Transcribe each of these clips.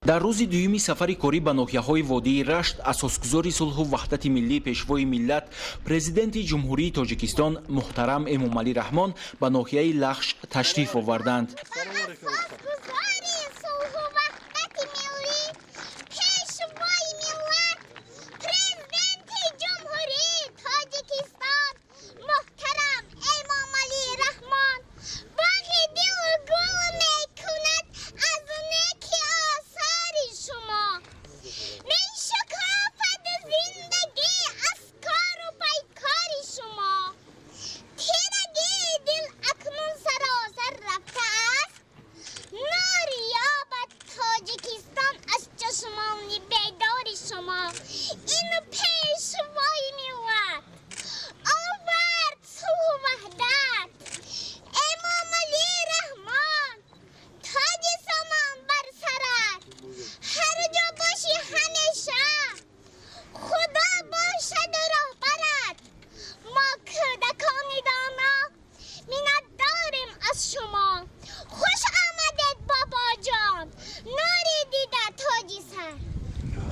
Дар рӯзи дуюми сафари корӣ ба ноҳияҳои водии Рашт асосгузори сулҳу ваҳдати миллӣ, пешвои миллат, президенти Ҷумҳурии Тоҷикистон муҳтарам Эмомалӣ Раҳмон ба ноҳияи Лахш ташриф оварданд.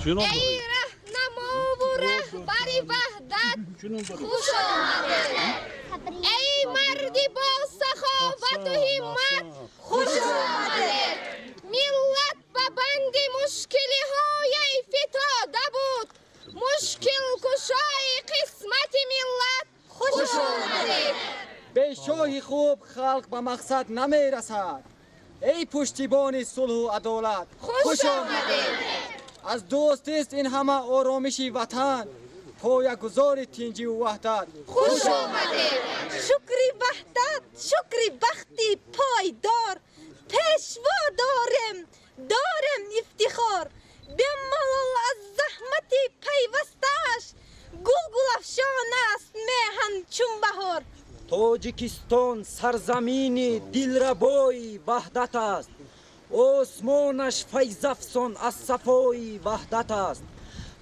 Эй раҳнамову раҳбари ваҳдат, хуш омадед! Эй марди бо саховату ҳиммат, хуш омадед! Миллат ба банди мушкилиҳои фитода буд, мушкилкушои қисмати миллат, хуш омадед! Бешоҳи хуб халқ ба мақсад намерасад. Эй пуштибони сулҳу адолат, хуш омадед! Аз дӯстист ин ҳама оромиши ватан, поягузори тинҷиву ваҳдат, хуш омадед! Шукри ваҳдат, шукри бахти пойдор, пешво дорем, дорем ифтихор. Бемалол аз заҳмати пайвастааш, гулгулафшон аст меҳан чун баҳор. Тоҷикистон сарзамини дилрабои ваҳдат аст. Осмонаш файзафсон аз сафои ваҳдат аст.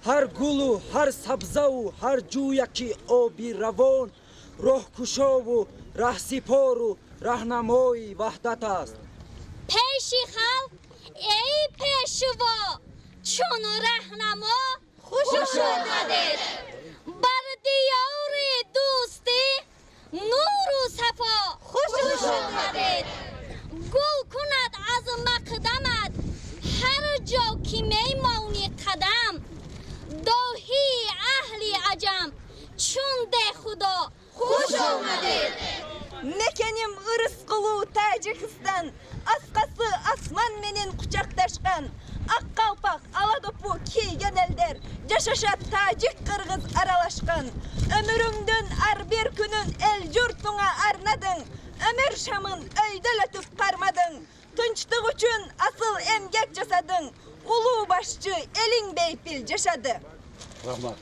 Ҳар гулу ҳар сабзаву ҳар ҷӯяки оби равон роҳкушову раҳсипору раҳнамои ваҳдат аст. Пеши халқ эй пешво, чун раҳнамо, хуш омадед! Бар диёри дӯстӣ нуру сафо, хуш омадед! Гул кунад аз мақдамат ҳар ҷо ки мемонӣ қадам, доҳии аҳли аҷам чун Дехудо, хуш омадед! Мекеним ырыскылуу Тажикстан, аскасы асман менен кучакташкан, ак калпак ала допу кийген элдер жашашат тажик кыргыз аралашкан. Өмүрүңдүн ар бир күнүн эл журтуңа арнадың, өмүр шамын өйдөлөтүп кармадың, тынчтык үчүн асыл эмгек жасадың, улуу башчы элиң бейпил жашады. Рахмат.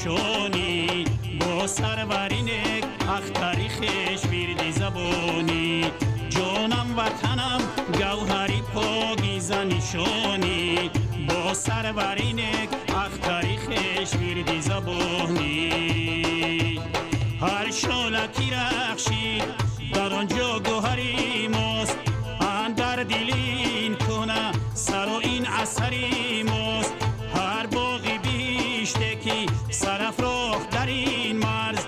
нишонӣ, бо сарвари нек ахтари хеш вирди забонӣ. Ҷонам ватанам гавҳари покиза нишонӣ, бо сарвари нек ахтари хеш вирди забонӣ. Ҳар шола ки рахшид дар он ҷо гавҳари мост, андар дили ин куна сару ин асари мост. Ҳар боғи биҳиште ки сарафрохт дар ин марз,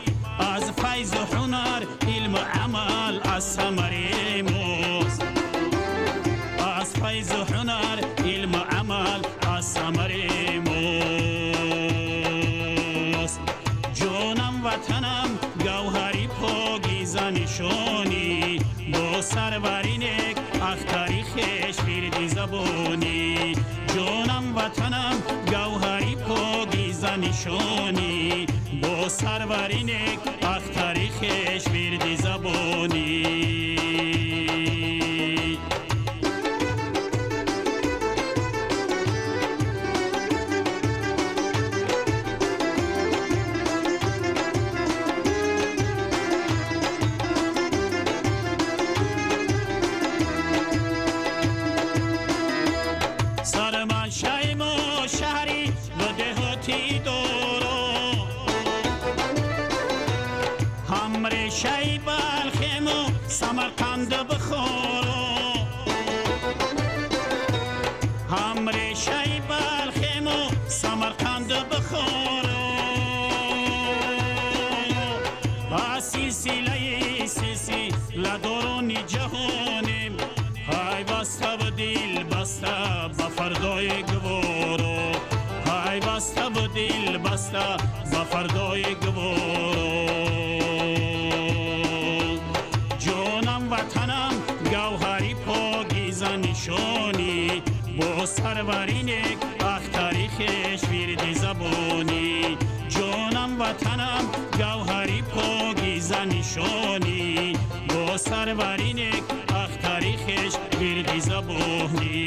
аз файзу ҳунар илму амал аз самари мост. Аз файзу ҳунар илму амал аз самари мост. Ҷонам ватанам гавҳари покиза нишонӣ, бо сарвари нек ахтари хеш вирди забонӣ. Ҷонам ватанам гавҳари покиза нишонӣ, бо сарвари нек ахтари хеш вирди забонӣ. Самарқанд Бухоро, ҳам решаи Балхему Самарқанд Бухоро, ба силсилаи силсиладорони ҷаҳонем, пайваста ба дил баста ба фардои гуворо, пайваста ба дил баста ба фардои гуворо. Ватанам гавҳари покиза нишонӣ, бо сарвари нек ахтари хеш вирди забонӣ. Ҷонам ватанам гавҳари покиза нишонӣ, бо сарвари нек ахтари хеш вирди забонӣ.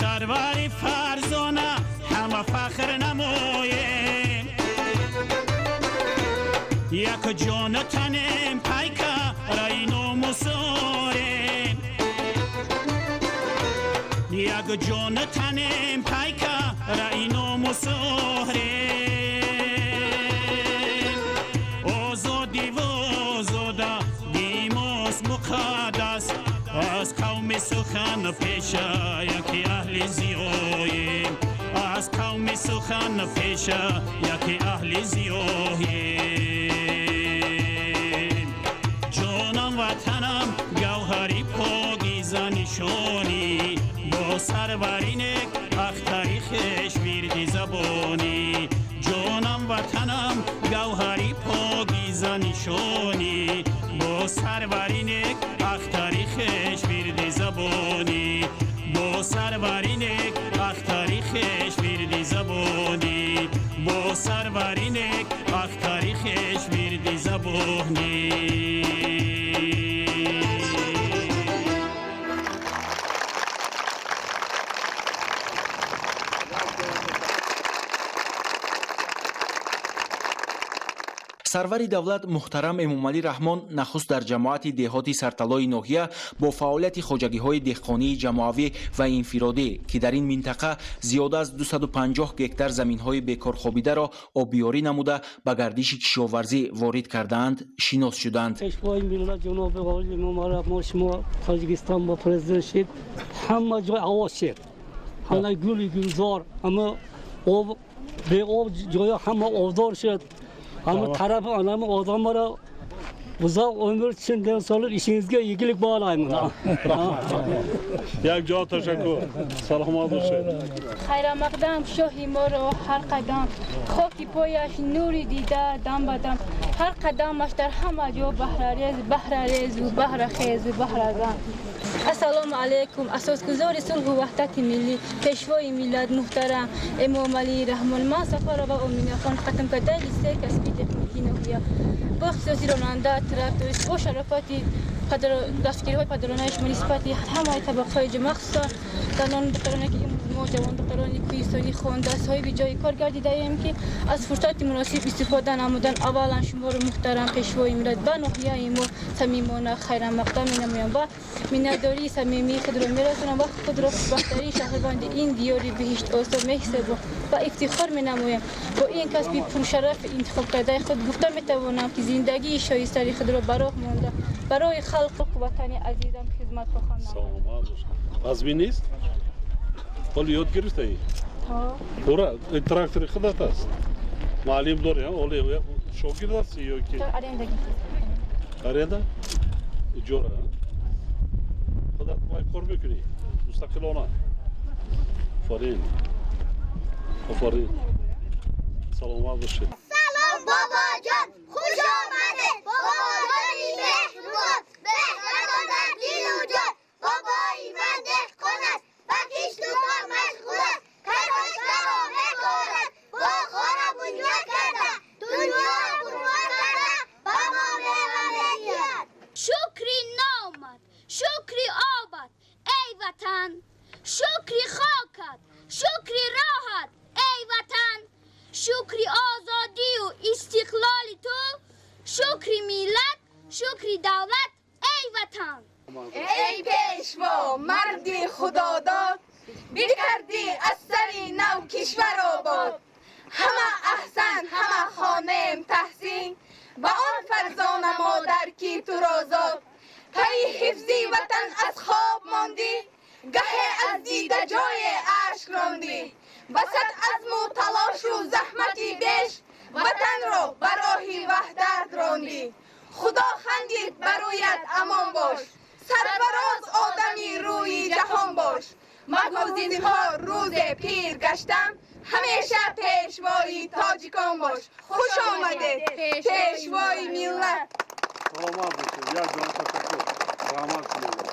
Сарвари фарзона ҳама фахр намоем, як ҷону танем пайка раи номусорем, як ҷону танем пайка раи номусорем. Озодиву озода димост муқаддас, аз қавми сухан пеша яки аҳли зиёем, аз қавми сухан пеша яки аҳли зиёем. Ҷонам ватанам гавҳари покиза нишонӣ, бо сарвари нек ахтари хеш вирди забонӣ. Ҷонам ватанам гавҳари покиза нишонӣ, бо сарвари нек ахтари хеш вирди забонӣ, бо сарвари нек ахтари хеш вирди забонӣ, бо сарвари нек ахтари хеш вирди забонӣ. Сарвари давлат муҳтарам Эмомалӣ Раҳмон нахуст дар ҷамоати деҳоти Сарталои ноҳия бо фаъолияти хоҷагиҳои деҳқонии ҷамоавӣ ва инфиродӣ, ки дар ин минтақа зиёда аз 250 гектар заминҳои бекорхобидаро обиёрӣ намуда ба гардиши кишоварзӣ ворид кардаанд, шинос шуданд. Пешвои миллат ҷаноби олӣ Эмомалӣ Раҳмон, шумо Тоҷикистон бо президент шид, ҳама ҷой овоз шид, ҳама гули гулзор, ҳама об беоб ҷоя ҳама обдор шуд. Ҳама тараф анами odamlara uzoq umr, chin sog'lik, ishingizga yegulik bağlayman. Як ҷо ташаккур. Саломат бошед. Хайрамақдам шоҳи моро ҳар қадам, хоки пояш нури дида дам ба дам, ҳар қадамаш дар ҳама ҷо баҳрарез, баҳрарезу баҳрахезу баҳразан. Ассалому алайкум, асосгузори сулҳу ваҳдати миллӣ, пешвои миллат муҳтарам Эмомалӣ Раҳмон. Ман Сафарова Оминахон, хатмкардаи литсеи касбии техникии ноҳия бо ихтисоси ронанда тракторист, бо шарофати дастгириҳои падаронаи шумо нисбати ҳамаи табақаҳои ҷамъ, махсусан занону духтароне ки имрӯз мо ҷавондухтарони кӯҳистонӣ хонда соҳиби ҷои кор гардидаем, ки аз фурсати муносиб истифода намудан, аввалан шуморо муҳтарам пешвои миллат ба ноҳияи мо самимона хайрамақдам менамоям ва миннатдории самимии худро мерасонам ва худро хушбахттарин шаҳрванди ин диёри биҳиштосо меҳисобам ва ифтихор менамоям. Бо ин касби пуршарафи интихобкардаи худ гуфта метавонам, ки зиндагии шоистаи худро ба роҳ монда барои халқу ватани азизам хизмат хоҳам намуд. Саломат бош. Вазмин нест? Ҳоло ёд гирифтаӣ? Пурра трактори худат аст? Муаллим дорӣ? Ҳоло шогирд ҳастӣ ё ки? Аренда. Аренда? Иҷора? Худат вай кор мекунӣ? Мустақилона? Офарин. Офарин. Саломат бошед. Салом, бобоҷон, хуш омадед, бобоҷони меҳрубон, беҳтарон дар дилу ҷон. Бобои ман деҳқон аст, ба кишту кор машғул аст, картошкаро мекорад, боғҳоро бунёд карда, дунёро пурбор карда, ба мо мева медиҳад. Шукри номат, шукри обат, эй ватан, шукри хокат, шукри роҳат, эй ватан, шукри озодию истиқлоли ту, шукри миллат, шукри давлат, эй ватан. Эй пешво, марди худодод, бикардӣ аз сари нав кишвар обод. Ҳама аҳсан, ҳама хонем таҳсин ба он фарзона модар, ки туро зод. Пайи ҳифзи ватан аз хоб мондӣ, гаҳе аз дида ҷое ашк рондӣ. Ба сад азму талошу заҳмати беш ватанро ба роҳи ваҳдат рондӣ. Худо хандид ба рӯят, амон бош, сарфароз одами рӯи ҷаҳон бош. Магу зинҳор рӯзе пир гаштам, ҳамеша пешвои тоҷикон бош. Хуш омадед, пешвои миллат. Саломат бошед. Як ҷон ташаккур. Раҳмат шумо.